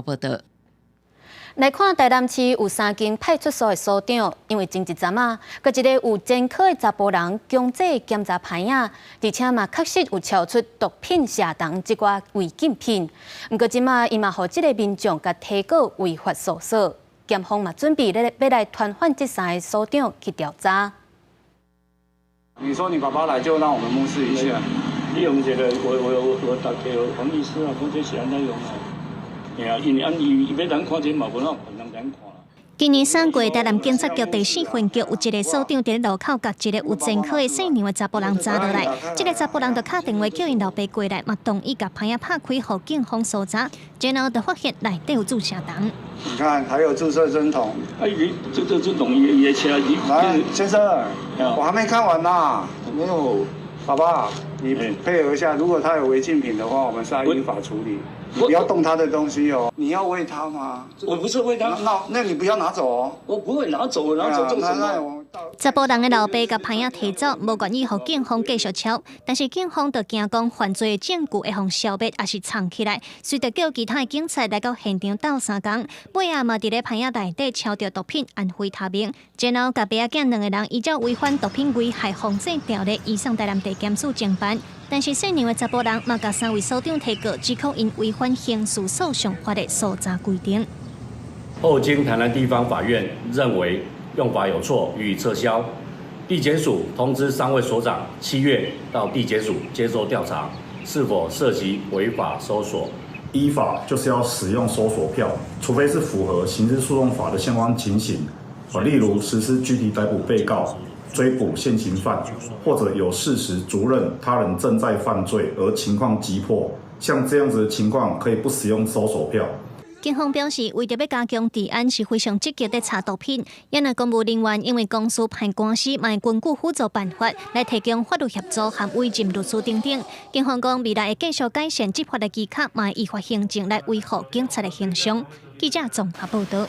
報道。來看台南市有三間派出所的所長，因為前一陣仔，共一個有前科的查埔人強制檢查牌仔，而且嘛確實有超出毒品射筒這寡違禁品。毋過這馬伊嘛予這個民眾共提告違法搜索，檢方嘛準備咧欲來傳喚這三個所長去調查。你說你爸爸來就讓我們目視一下。你用一個，我大家黃醫師啊，講這是按怎用啊？對啊，因為按伊欲咱看這嘛無哪可能咱看。今年3月，台南警察局第四分局有一個所長佇路口共一個有前科的細娘的查埔人查落來，這個查埔人就敲電話叫𪜶老爸過來，嘛同意共牌仔拍開，予警方搜查，然後就發現內底有注射筒。你看，還有注射針筒。啊，伊這這針筒伊的車，來，先生，我還沒看完呢。沒有，爸爸，你配合一下，如果他有違禁品的話，我們是要依法處理。你不要動他的東西哦。你要餵他嗎？我不是餵他。那你不要拿走哦。我不會拿走，拿走做什麼？查埔人的老爸共牌仔提走，無願意予警方繼續抄，但是警方就驚講犯罪的證據會予消滅，抑是藏起來，隨就叫其他的警察來到現場鬥相共，尾仔嘛佇咧牌仔內底抄著毒品，安非他命，然後共爸仔囝兩個人依照違反毒品危害防制條例，移送台南地檢署偵辦。但是細娘的查埔人嘛，共三位所長提告，指控𪜶違反刑事訴訟法的搜查規定。後經台南地方法院認為用法有錯，予以撤銷。地檢署通知三位所長，7月到地檢署接受調查，是否涉及違法搜索。依法就是要使用搜索票，除非是符合刑事訴訟法的相關情形，例如實施具體逮捕被告、追捕現行犯，或者有事實足認他人正在犯罪而情況急迫，像這樣子的情況，可以不使用搜索票。警方表示，為著欲加強治安，是非常積極咧查毒品。也若公務人員因為公事判官司，嘛會根據輔助辦法來提供法律協助和委任律師等等。警方講，未來會繼續改善執法的技巧，嘛會依法行政來維護警察的形象。記者綜合報道。